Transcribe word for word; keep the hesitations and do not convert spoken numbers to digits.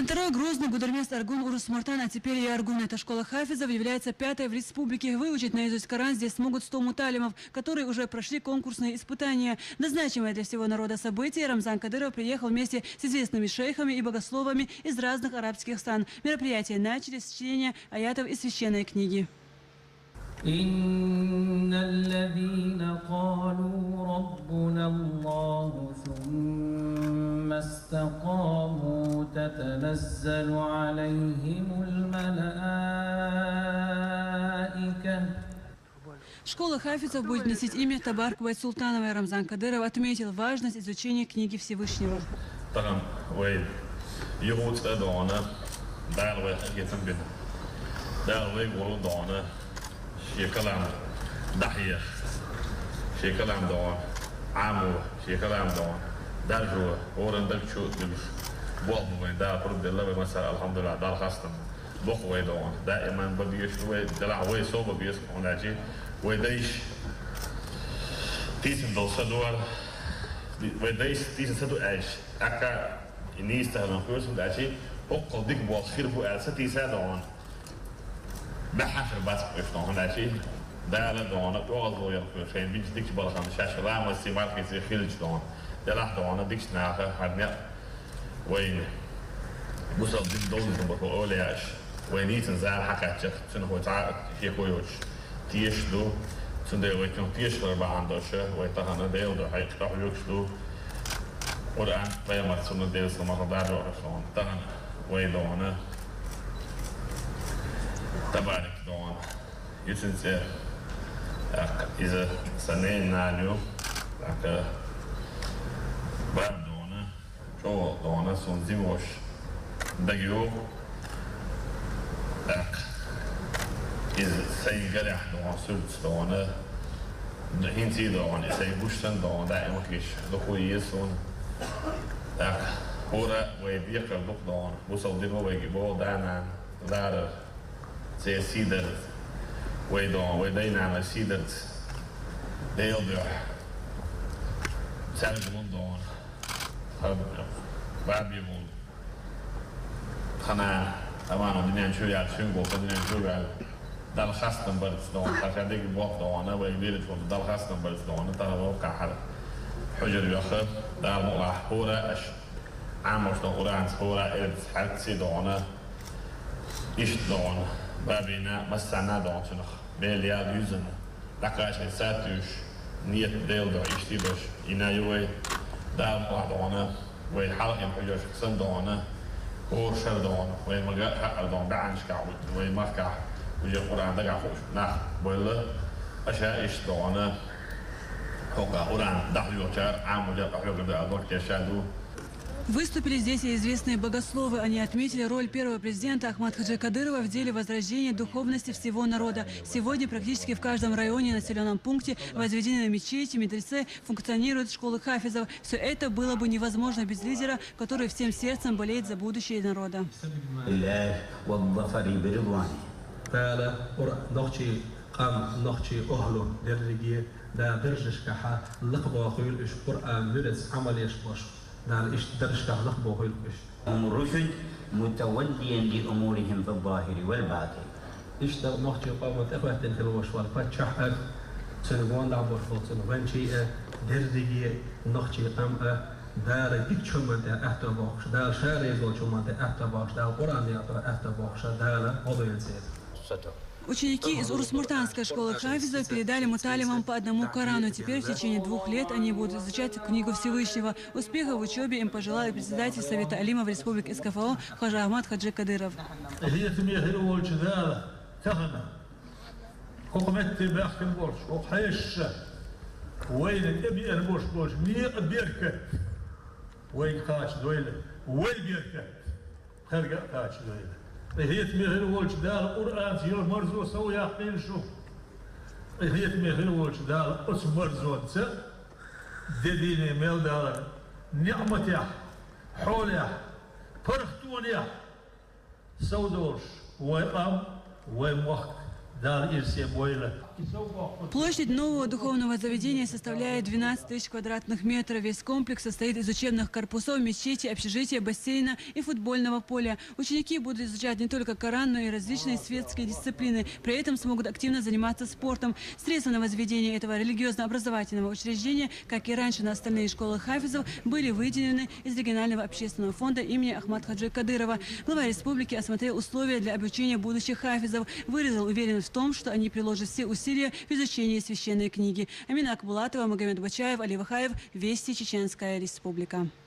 Второй Грозный, Гудермес, Аргун, Урус-Мартан, а теперь и Аргун. Эта школа хафизов является пятой в республике. Выучить наизусть Коран здесь смогут сто муталимов, которые уже прошли конкурсные испытания. На значимое для всего народа событие Рамзан Кадыров приехал вместе с известными шейхами и богословами из разных арабских стран. Мероприятия начались с чтения аятов из священной книги. إن الذين قالوا ربنا الله ثم استقاموا تتنزل عليهم الملائكة Школа хафизов будет носить имя Табарк Байтсултановой. Рамзан Кадыров отметил важность изучения книги Всевышнего. Тахан вай юхуц а доона, Дала вай хакетам бин. Дала вай гуру доона, шекалам дахьех, шекалам доона, аму, шекалам доона, даржу, оран даг чу дилш. Бог вай Дала пур делла вай маса, алхамдулилла, Дала хастам. Бог вай доона, даиман бабиеш вай, дала вай соба биес, оначи вай дайш. Тисэн долса дуар, вай дайш тисэн саду айш. Ака Нийс тахана хурсун дачи, оккол дик бол хир бу аьлса тийса доон. Бахафир бац эштон дачи. Дала доона, оғаз лояр хуршен, бич дик балхан шаш, ламас си марки си хилч доон. Делах доона, дикш наха, хадня. Вайне. Бусал дин долны бахо оляш. Вайнитин зар хакачах, цун хота, хекойоч. Тиеш ду, цунда вай кун тиеш хар баан доша, вай тахана дейл до, хай тах юкш ду. Къуръан, вай мар цунда дейл сама хадар до сон. Тахана вай доона. Табарик доона. Юсин це. Ак, иза саней налю. Ак, бар доона. Чо доона сон зимош. Дагио. Так. Из сай гарях доона, сулц доона. Хинци доона, сай гуштан доона, да, эмхиш, духу иесон. Так. Хора вай бекар дух доона. Бусал димо вай гибо, данан, дара. Це сидар. Вай доона, вай дайнана сидар. Дейл дё. Саргулун доона. Бабивун. Хана, аману, динен чуял, шунгу, динен чуял. Дал хастан барц доона, хача деги бох доона, вай вирит фон, дал хастан барц доона, тара вал кахар. Хужур йоха, дал мула, хура, аш. Амош дон уран, хура, элц, хатси доона. Иш доона. Бабина, массана доона, чунах. Белия, юзана. Дакъашни сатуш, ниет дейл до ишти баш, ина ювай, дам ва дона, вай халхин хужаш хсан дона, хор шар дона, вай мага хакъар дона, баъаншка, вай махка, уже Къуръан дага хуш, нах, бойла, аша иш дона, хока Къуръан, дахъ ючар, ам уже дахъ югда, адор кешаду, Выступили здесь и известные богословы. Они отметили роль первого президента Ахмад-Хаджи Кадырова в деле возрождения духовности всего народа. Сегодня практически в каждом районе и населенном пункте возведены мечети, медресе, функционируют школы хафизов. Все это было бы невозможно без лидера, который всем сердцем болеет за будущее народа. Дала нохчий къам, нохчий охлу дерриге, да дерришкахьа, лакъбо хуьлу уьш Къуръан муьрец Ӏамал еш бош. Дала иштта даршках лахбохуьйлуш. هم رشد متوليا لأمورهم في الظاهر والباطن. Иштта нохчий къоман тӀехӀоьттина хила волуш вара паччахь а, цуьнан гондахь болуш болу цуьнан ванчий а, дерриге а, нохчий къам а, Дала дикачу хӀуманна тӀе аьтто бохуш, Дала Ша реза волчу хӀуманна тӀе аьтто бохуш, Дала Къуръан некъа тӀе аьтто бохуш, Дала гӀо дойла церан. Ученики из Урус-Мартанской школы хафизов передали муталимам по одному Корану. Теперь в течение двух лет они будут изучать книгу Всевышнего. Успехов в учёбе им пожелал и председатель Совета алимов Республики СКФО Хаж Ахмад Хаджи Кадыров. Къинхетаме хир волчу Дала тахана, хӀокху метте баьхкина болчу, хӀокху хьешаша вайна тӀебеана болуш болчу некъа беркат вайга кхача дойла, вай беркат. Пхьарга а кхача дойла. Къинхетаме хир волчу Дала Къуръанца йолу марзо сов яккхийла шу. Къинхетаме хир волчу Дала оцу марзонца де дийне мел далар, неӀматех, хьолех, паргӀатонех сов долуш, вай къам, вай мохк Дала ирсе бойла. Площадь нового духовного заведения составляет двенадцать тысяч квадратных метров. Весь комплекс состоит из учебных корпусов, мечети, общежития, бассейна и футбольного поля. Ученики будут изучать не только Коран, но и различные светские дисциплины. При этом смогут активно заниматься спортом. Средства на возведение этого религиозно-образовательного учреждения, как и раньше на остальные школы хафизов, были выделены из регионального общественного фонда имени Ахмад-Хаджи Кадырова. Глава республики осмотрел условия для обучения будущих хафизов, выразил уверенность в том, что они приложат все усилия в изучении священной книги. Амина Акбулатова, Магомед Бачаев, Али Вахаев, «Вести», Чеченская Республика.